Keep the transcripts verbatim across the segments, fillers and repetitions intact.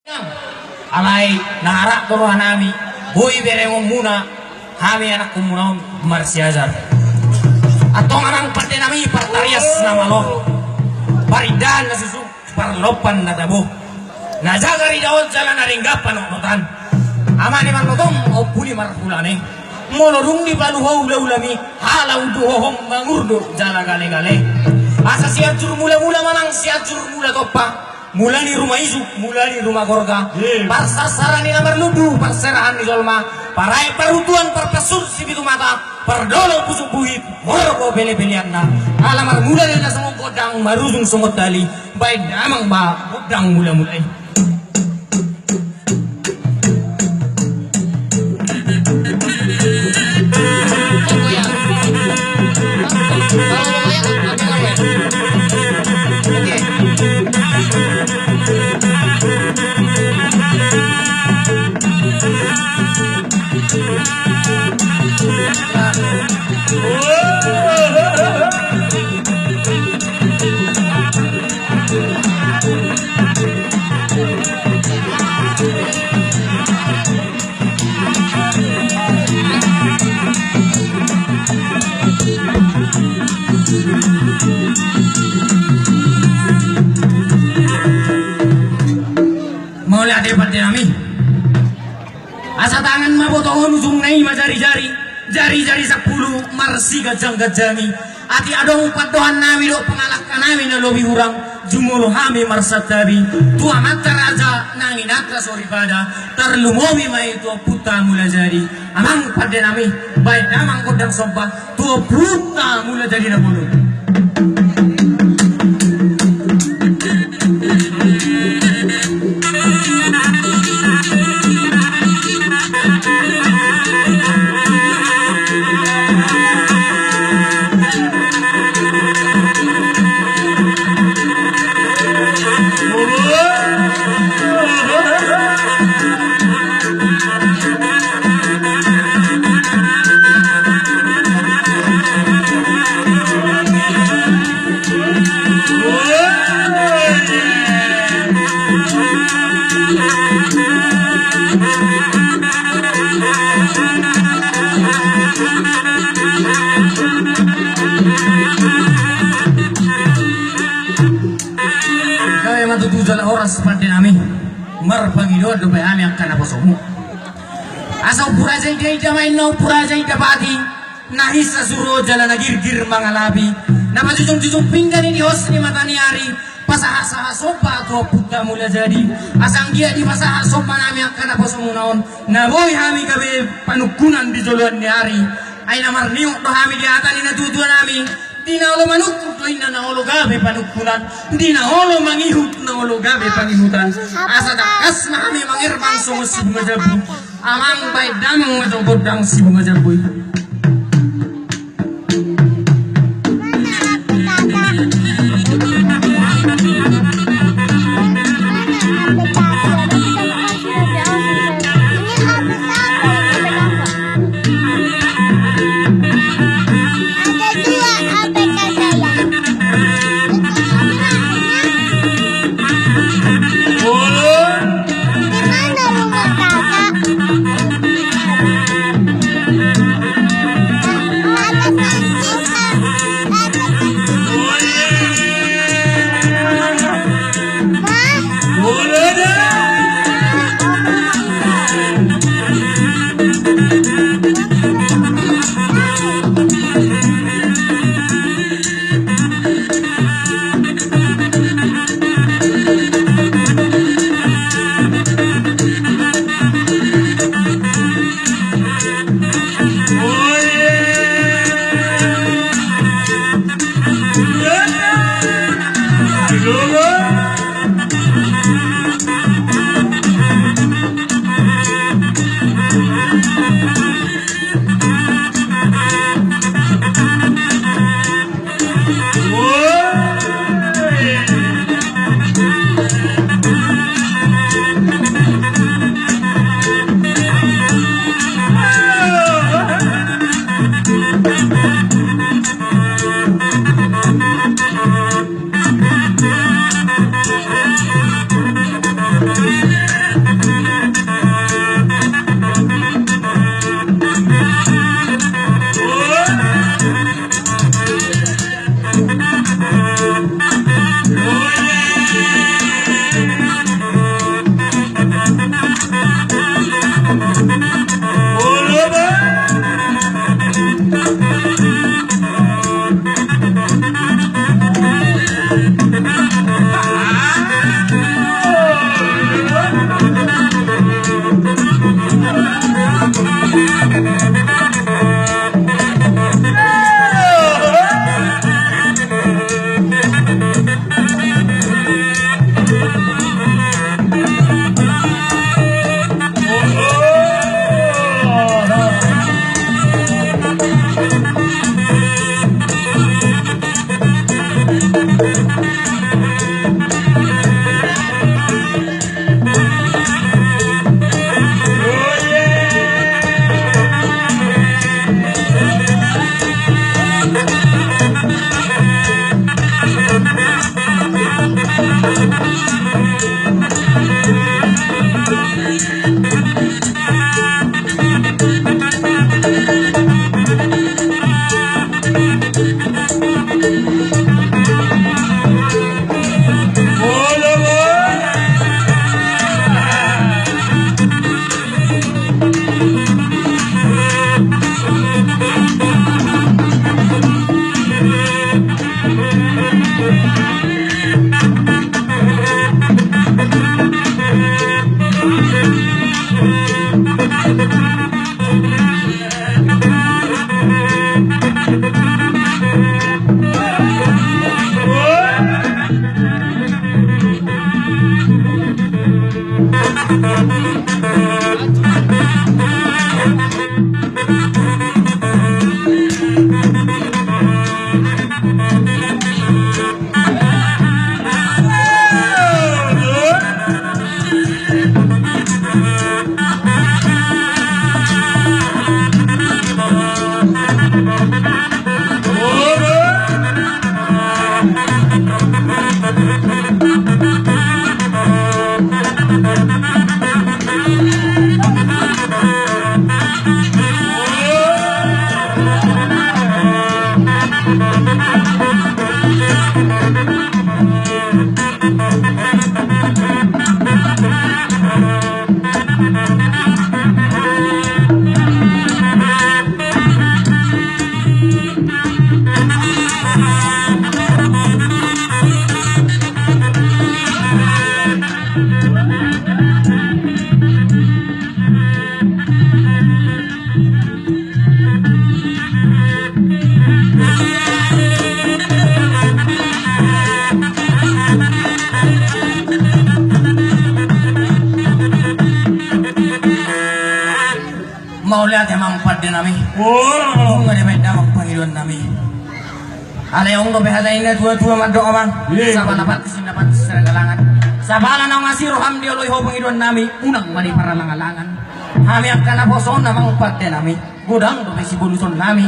Alai na arak do rohanami, boi berengonmuna hami anakkonmuna on marsiajar. Antong amang pandenami, partarias na malo, parindahan na susu, parlompan na tabo, na jagar idaon jala na denggan panotnotan. Amang ni marlotong, ompu ni marhulani. Molo dung dipalu ho ulaulami, hala untu hohom mangurdo jala galegale. Asa Sianjur Mulamula manang Sianjur Mula Tompa, mula ni ruma isuk, mula ni ruma gorga. Parsarsaran ni na marlundu, parserahan ni jolma, paraek parunduan, parpasur sipitu mata, pardolok pusuk buhit, horbo pelebeleanna. Ala marmula do na songon gondang, marujung songon tali, baen damang ma gondang mulamula i. Mauliate pandenami. Asa tangan ma botohon, ujungna i ma jarijari, jarijari sampulu marsiganjangganjangi. Atik adong pandohannami dohot pangalangkanami na lobi hurang, jumolo hami marsantabi tu amanta raja nang inanta soripada, tarlumobi ma i tu ompunta Mulajadi. Amang pandenami, baen damang gondang somba tu ompunta Mulajadi na bolon. Gabe ma tutu jala horas pandenami. Marpangidoan dope hami angka naposomu. Asa Ompu Raja Indainda ma inna Ompu Raja Indapati, na hinsa suru jala na girgir mangalapi, na pajujungjujung pinggan i di hos ni mata ni ari, pasahatsahat somba tu ompunta Mulajadi. Asa anggiat dipasahat sombanami angka naposomuna on, na boi hami gabe panungkunan di joloan ni ari. Ai na marningot do hami di hata ni natuatuanami, di na olo manungkun do inna na olo gabe panungkunan, di na olo mangihut na olo gabe pangihutan. Asa tangkas ma hami mangerbang songon sibunga jambu. Amang, baen damang ma gondang sibunga jambu i. Mauliate amang pande nami. Nunga dibaen damang pangidoan nami. Alai adong dope hata ni na tua-tua mandok amang. Saba na pantas inna pantas siranggalangan. Saba na naung asi roham dioloi ho pangidoan nami, unang ma diparalanglangan. Hami angka naposo on amang pande nami. Godang dope siboluson nami,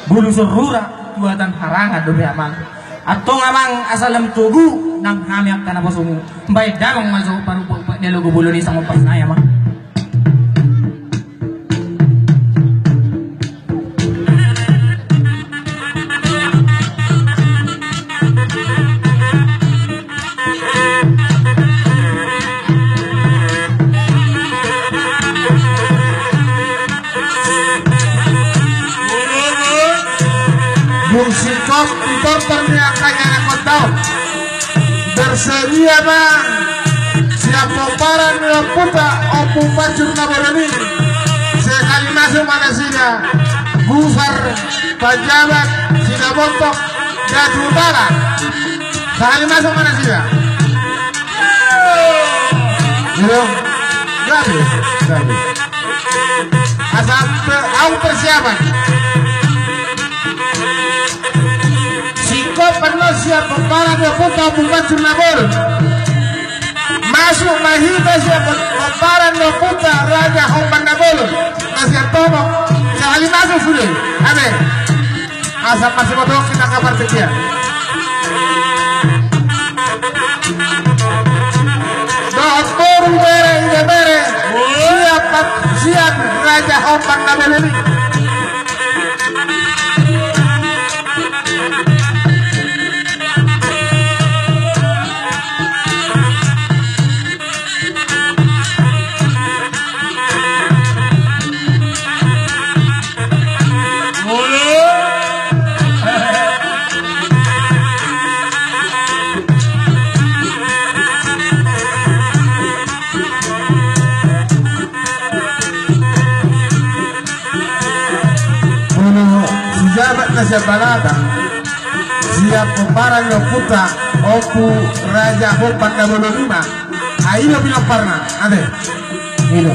boluson rura, tuatan harangan dope amang. Antong amang asa lam togu nang hami angka naposomu. Baen damang ma jo parupak-upak ni logo bolon i songon parsaya amang. Dung singkop di tortor ni angka ianakhonta on. Bersedia ma sian pomparan ni ompunta Ompu Pansur Nabolon i. Sekali masuk ma nasida gusar, panjabat, Sidabontong, Datu Utara. Sahali masuk ma nasida. Gabe, gabe. Asa pe-, au persiapan. Singkop annon sian pomparan ni ompunta Ompu Pansur Nabolon. Masuk ma hita sian pomparan ni ompunta Raja Hombar Nabolon. Na sian Tomok. Sahali masuk sude. Ame. Asa masih modok kita kabar setia. Dohot boru bere, ibebere. Siap, siap Raja Hombar Nabolon i. Molo sijabat na sian balakang, sian pomparan ni ompunta Ompu Raja Hombar Nabolon i ma. Ai i do pinomparna, ate. I do.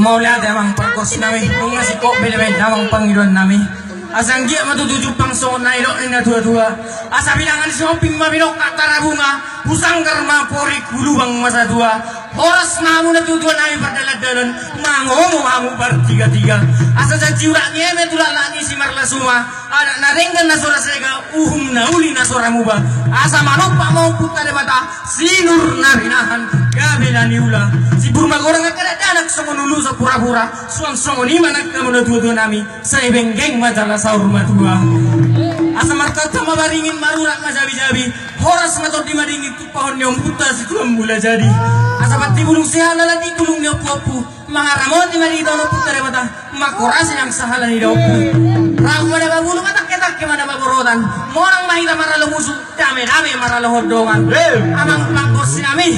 Mauliate amang pargonsi nami, nunga singkop bene-bene damang pangidoan nami. Asa anggiat ma tutu jumpang songon na nidok ni na tua-tua. Asa bilangan si Homping ma binongkak tarabunga, husanggar ma porik hulubang ma satua. Horas ma hamu na tua-tua nami pardalan-dalan, mangomo hamu partiga-tiga. Asa janji urak ni eme tu laklak ni si marlasuma, anak na denggan na so ra sega, uhum na uli na so ra muba. Asa manompa ma Ompunta Debata, sinur na binahan, gabe na niula. Sibur magodang angka dakdanak songon ulos pura-pura, suang songon i ma nang hamu na tua-tua nami, sai benggeng ma jala saur matua. Asa martata ma baringin, marurat ma jabi-jabi, horas ma tondi madingin tumpahon ni Ompunta Situan Mulajadi. Asa patti bulung sihala, lati bulung ni ompu-ompu, mangaramoti ma di hita on Ompunta Debata, manghorasi nang sahala ni daompu. Rap ma daba bulu, matangke-tangke ma daba borotan, monang ma hita maralo musu, dame-dame maralo hondongan. Amang pargonsi nami,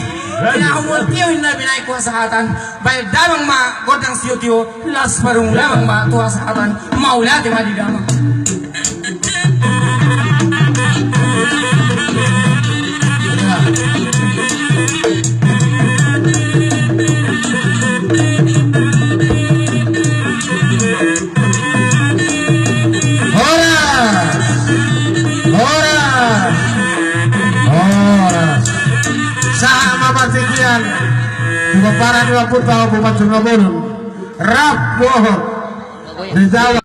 inna humul tio inna binae kuasa hatan, baen damang ma gondang sio-tio, las parung damang ma tu hasahatan. Mauliate ma di damang. Horas! Horas! Horas! Sahat ma partingkian. Di pomparan ni Ompunta Ompu Mansur Nabolon. Rap dohot di Jawa.